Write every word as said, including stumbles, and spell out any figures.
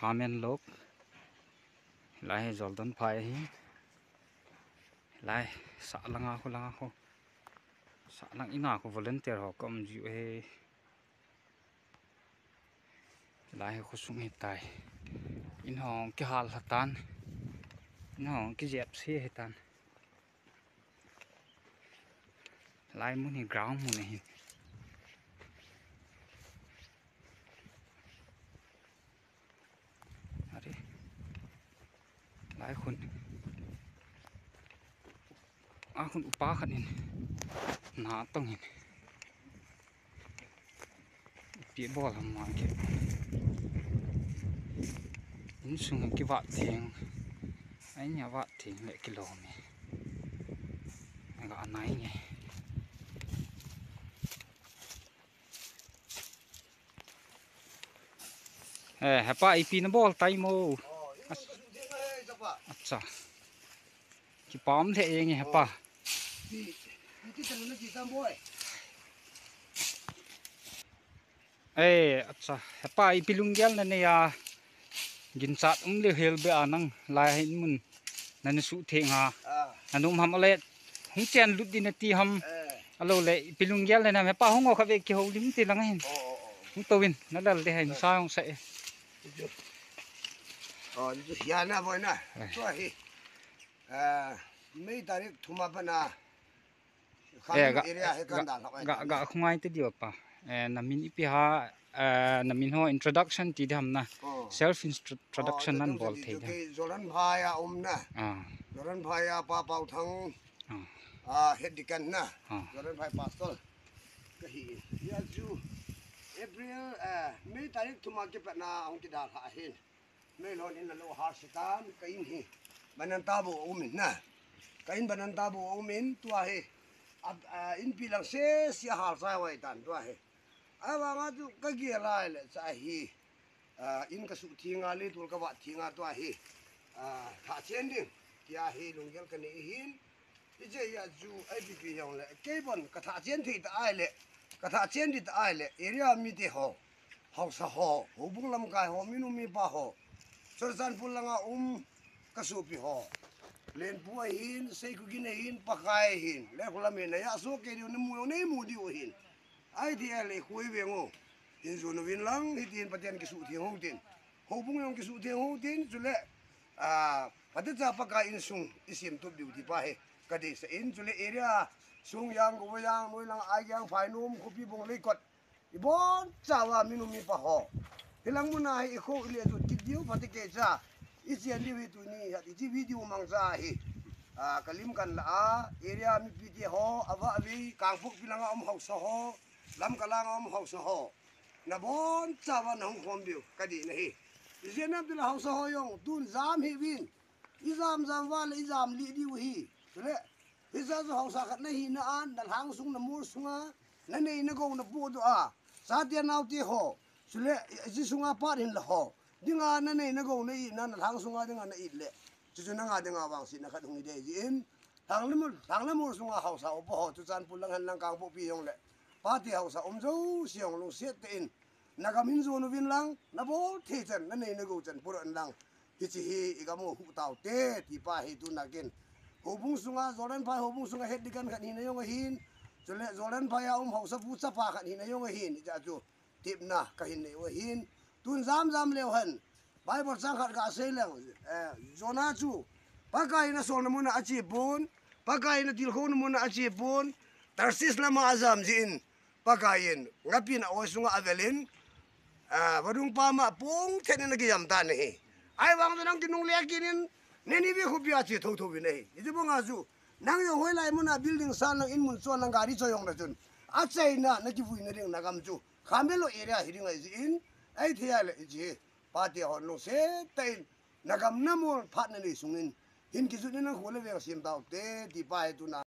Comment lok. Lai hi Zoldon phai hi. Lai sahlang a khu, lang a khu. Sahlang ina khu volunteer ho ka um jiu hi. Lai hi khosung hi tai. In hong kihal hatan. In hong kijep si hi tan. Lai mun hi ground mun ahi. Are. Lai khun. A khun upa khat in. Na tong in. Pi bol ham ma ke. Insung kivat theng. Ai nia vat theng le kilom e. Aga anai nge. Eh, hepa ipi na bol tai mo. Acha. Kipam le eng hepa. Eh, acha. Hepa ipi lunggel na nei a. Ginchat um le hel be a nang lai hin mun. Nani suh theng ha. Nanum ham ale. Hung chen lut din ati ham. Alo le ipi lunggel le nam hepa hung o kha ve kihoulim ti lang hin. Hung to win. Na lal de hin sa hung sa e. Oh, ni chu hiana boina. Tua hi. Ah, May tarik thuma pana. Eh, ga, area he kan ga, da lhak ai ga, ta. Ga khungai te diu pa. Eh, namin ipi ha, eh, namin ho introduction ti dam na. Oh. Self introduction nan bol thei dam. Zoran Phai a um na. Ah. Zoran Phai a Pa Pau Thang. Ah. Ah, head deacon na. Ah. Zoran Phai pastor. Ka hi. Ya chu April, eh, May tarik thuma ke pa na hung ki da lha hin. Meilhon in alo har sitan, ka in hi. Bananta bu um in na. Ka in bananta bu um in, tua hi. A, a, inpi lang se, sia har sai wai tan, tua hi. Avanga chu ka gel lai le, cha hi. A, in ka suh thinga, le tul ka vat thinga, tua hi. A, tha chen ding. Tia hi, lunggel ka nei hin. Hiche a chu, I P P jong le, kei bon, ka tha chen thei ta ai le, ka tha chen di ta ai le, area mi te ho, haosa ho, houbung lamkai ho, minu mipa ho, Churachandpur langa um, ka sopi ho, Lenpu ahin, Seikugin ahin, Pakai ahin, le khulam hin, na ya so ke diu, na mu, na mu diu ahin. Ai ti a le, khui ve ngo, in zu nu vin lang, hitin Pathen kisuh theng ho tin, houbung jong kisuh theng ho tin, chule, a, Phatecha Pakai insung, i sim tup diu ti pa hi, ka deisah in, chule area, Songjang, Gobojang, Noilang, Aigiang, Phainom, Khopi, Bonglei kot, i bonchauva minu mipa ho. Hilang muna hi i kho i le tut kit diu, phatecha, i chen diu hi tuni, hiche video mangcha hi. A, ka lim kan la a, area mipi te ho, avah vei, Kangpokpi langa um haosa ho, Lamka langa um haosa ho. Na bonchauva na hung khom diu, ka deina hi. I jen nam ti la haosa ho jong, tun jam hih uvin. I jam jam uva le i jam lih diu hi. Chule, hiche chu haosa khat na hina a, na lhang sung na mol sunga, na nei na gou na podoh a. Chate naote ho. Chule, hiche sunga pat hin la ho. Dinga na nei na gou na it na, na lhang sunga dinga na it le. Chuchu nanga dinga vangsetna khat hung hi dei jin. Lhang le mol, lhang le mol sunga haosa upa ho, Churachandpur lang hen lang Kangpokpi jong le. Pate haosa um jouse jong lungset tah in. Na gam hin jon uvin lang, na bol thei chan, na nei na gou chan, puro in lang. Hiche hi, i gam u huh tau te, ti pa hi tuna kin. Houbung sunga, Zolan Phai houbung sunga head deacon khat hina jong ahin. Chule Zolan Phai a um haosa pu chapa khat hina jong ahin. Hiche a chu, tipna ka hin nei u ahin. Tun jam jam leu hen. Bible chang khat ka sei leng, eh, Jonah chu Pakai in a solna muna a che pon, Pakai in a tilkhouna muna a che pon, Tarshish lama a jam jeh in, Pakai in ngapin a oi sunga a vel in, ah, vadung pama pung thet in a kijam tan ahi. Ahivang chu nang kinungle kit in, Nineveh khopi a che thotho uvin ahi. Hiche banga chu, nang jong hoilai muna building san lang in mun chon lang gari choi jong na chun, achaina na kivuina ding na gam chu, Carmelo area hi ding ahi jeh in, ahithei a le hiche. Pate hon lungset tah in, na gam na mol phat na nei sungin, hin kijut in nang khu le veng sem tau te, ti pa hi tuna.